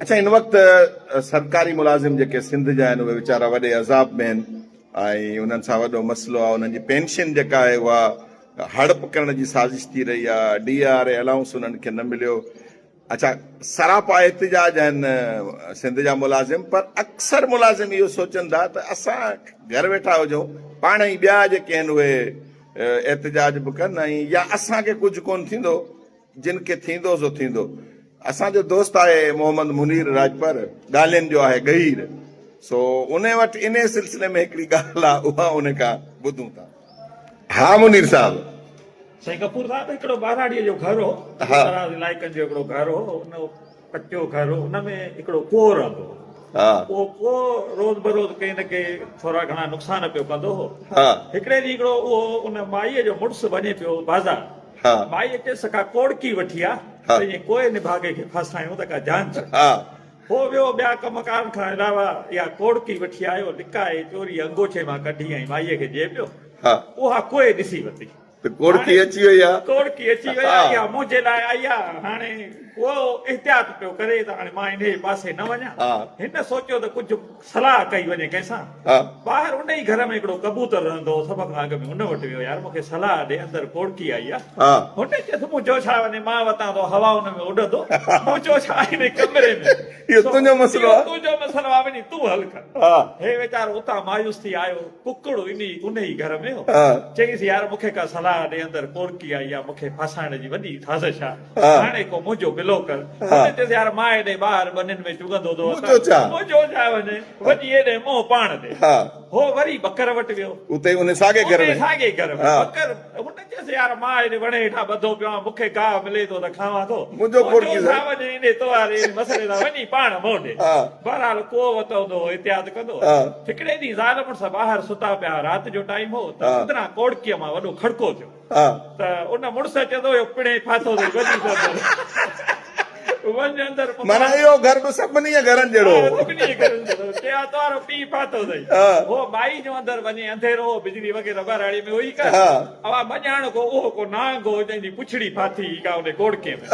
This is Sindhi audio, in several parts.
اڇا هن وقت سرڪاري ملازم جيڪي سنڌ جا آهن اهي ويچارا وڏي عذاب ۾ آهن ۽ انهن سان وڏو مسئلو آهي انهن جي پينشن جيڪا آهي اها هڙپ ڪرڻ جي سازش ٿي رهي آهي ڊي آر اي الائونس انهن کي نه مليو اڇا سراپا احتجاج آهن سنڌ جا ملازم پر اڪثر ملازم اهو سوچن ٿا ته اسان گهر ويٺا هجون پاڻ ئي ٻيا جيڪي آهن اهي احتجاج به ڪن ۽ يا اسان کي ڪجهه ڪونه ٿيندو جن کي ٿيندو سو ٿيندو. اسان جو دوست آهي محمد منير راڄپر، ڳالهين جو آهي ڳهير، سو انهي وٽ انهي سلسلي ۾ هڪڙي ڳالهه آهي اها ان کان ٻڌون ٿا. ها منير صاحب. سائين غفور صاحب هڪڙو ٻهراڙيء جو گهر هو، دراز علائقن جو هڪڙو گهر هو، ان ڪچو گهر هو، ان ۾ هڪڙو ڪوئو رهندو هو. اهو ڪوئو روز بروز ڪنهن نه ڪنهن ٿورا گهڻا نقصان پيو ڪندو هو. هڪڙي ڏينهن هڪڙو اهو ان مائيء جو مڙس وڃي پيو بازار. مائيء چيس ڪا ڪوڙڪي وٺي آ ته ائين ڪوئي نڀاڳي کي ڦاسايون ته ڪا جان ڇٽي. هو ويو ٻيا ڪم ڪارن کان علاوه اها ڪوڙڪي وٺي آيو، لڪائي چوريء انگوڇي مان ڪڍي ۽ مائيء کي ڏئي پيو. اها ڪوئي ڏسي ورتي. ته ڪوڙڪي اچي وئي آ. ڪوڙڪي اچي وئي آ، اها منهنجي لاء آئي آ. هاڻي ڪوئو احتياط پيو ڪري ته هاڻي مان انهيء پاسي نه وڃان. هن سوچيو ته ڪجهه صلاح ڪئي وڃي ڪنهن سان. ٻاهر ان ئي گهر ۾ هڪڙو ڪبوتر رهندو هو، سڀ کان اڳ ۾ ان وٽ ويو، يار مون کي صلاح ڏي، اندر ڪوڙڪي آئي آ. هن چيس، منهنجو ڇا وڃي، مان وتان ٿو هوائن ۾ اڏندو، منهنجو ڇا هن ڪمري ۾. اهو تنهنجو مسئلو آ. اهو تنهنجو مسئلو آ، وڃي تون حل ڪر. هي ويچارو اتان مايوس ٿي آيو، ڪڪڙ ان ئي گهر ۾ هو. چيس، يار مون کي ڪا صلاح ڏي، اندر ڪوڙڪي آئي آ، مون کي ڦاسائڻ جي وڏي سازش آ. هاڻي ڪو منهنجو بلو ڪر. هن چيس، يار مان هيڏي ٻاهر ٻنين ۾ چڳندو ٿو وتان، منهنجو ڇا وڃي، وڃي هيڏي منهن پاڻ ڏي. هو وري ٻڪر وٽ ويو. اتي ان ساڳئي گهر ۾. انهي ساڳئي گهر ۾. ٻڪر هن چيس، يار مان هيڏي وڻ هيٺان ٻڌو پيو آهيان، مون کي گاهه ملي ٿو ته کاوان ٿو، منهنجو ڇا وڃي انهي توهاري انهي مسئلي تان وڃي پاڻ منهن ڏي. بهرحال ڪو وتوندو هو، احتياط ڪندو هو. هڪڙي ڏينهن زال مڙس ٻاهر ستا پيا هئا، رات جو ٽائيم هو ته اندران ڪوڙڪيء مان وڏو کڙڪو ٿيو. ته ان مڙس چوندو هيو پڻهين ڦاٿو اٿئي وڃ اندر وڃ اندر معنيٰ اهو گهر به سڀني جي گهرن جهڙو هو. سڀني جي گهرن جهڙو هو. چيا توهارو پيء ڦاٿو اٿئي. هو مائي جو اندر وڃي انڌيرو هو بجلي وغيره ٻهراڙي ۾ هئي ڪانه. اها مڄاڻ ڪو اهو ڪو نانگ هو جنهن جي پڇڙي ڦاٿي هئي ڪا ان ڪوڙڪي ۾.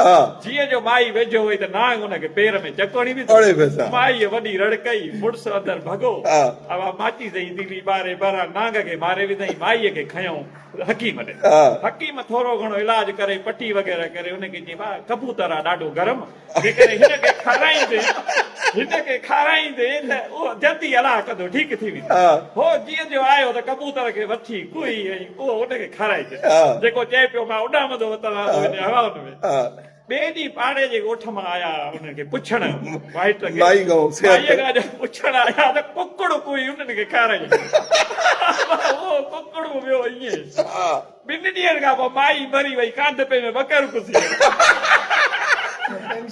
جيئن جو مائي ويجهو وئي ته نانگ ان کي پير ۾ چڪ هڻي وڌو. مائيء وڏي رڙ ڪئي. مڙس اندر ڀڳو. اها ماچيس جي دلي ٻاري ٻهران نانگ کي ماري وڌائين. مائيء کي کنيو. حڪيم ڏي. حڪيم ٿورو گهڻو علاج ڪري پٽي وغيره ڪري ان کي چيائين ڀاء ڪبوتر آ ڏاڍو گرم جيڪڏهن هن کي کارائيندين هن کي کارائيندين ته اهو جلدي الله ڪندو ٺيڪ ٿي ويندو. هو جيئن جو آيو ته ڪبوتر کي وٺي ڪوهي ۽ اهو ان کي کارائي ڇڏيو جيڪو چئي پيو مان اڏامندو وتان ٿو وڃي هوائن ۾. ٻئي ڏينهن پاڙي جي ڳوٺ مان آيا انهن کي پڇڻ مائٽ کي مائي گئون صحت مائيء کان پڇڻ آيا ته ڪڪڙ ڪوئي انهن کي کارائي اهو ڪڪڙ به ويو ائين ٻن ڏينهن کان پوء مائي مري وئي ڪانڌ پي ۾ ٻڪر گهسي ويو.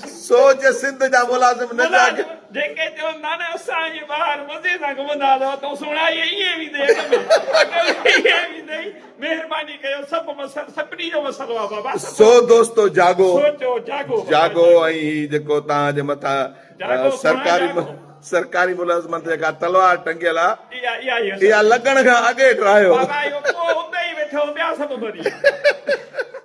سوچ سنڌ جا ملازم نه جاڳ. جيڪي چون ٿا نه اسان ائين ٻاهر مزي سان گهمندا هئاسين تون سڻائي ائين ويندي اڳ ۾ اڳ ۾ ائين ويندي. مهرباني ڪيو سڀ مسئل سڀني جو مسئلو آ بابا سڀ سو دوستو جاڳو سوچو جاڳو بابا جاڳو ۽ هي جيڪو توهان جي مٿان جاڳو سهڻا سرڪاري جاڳو. سرڪاري ملازمن تي جيڪا تلوار ٽنگيل آ اها اها ئي اها لڳڻ کان اڳي ڊاهيو. بابا اهو ڪو اتي ئي ويٺو ٻيا سڀ مري ويا.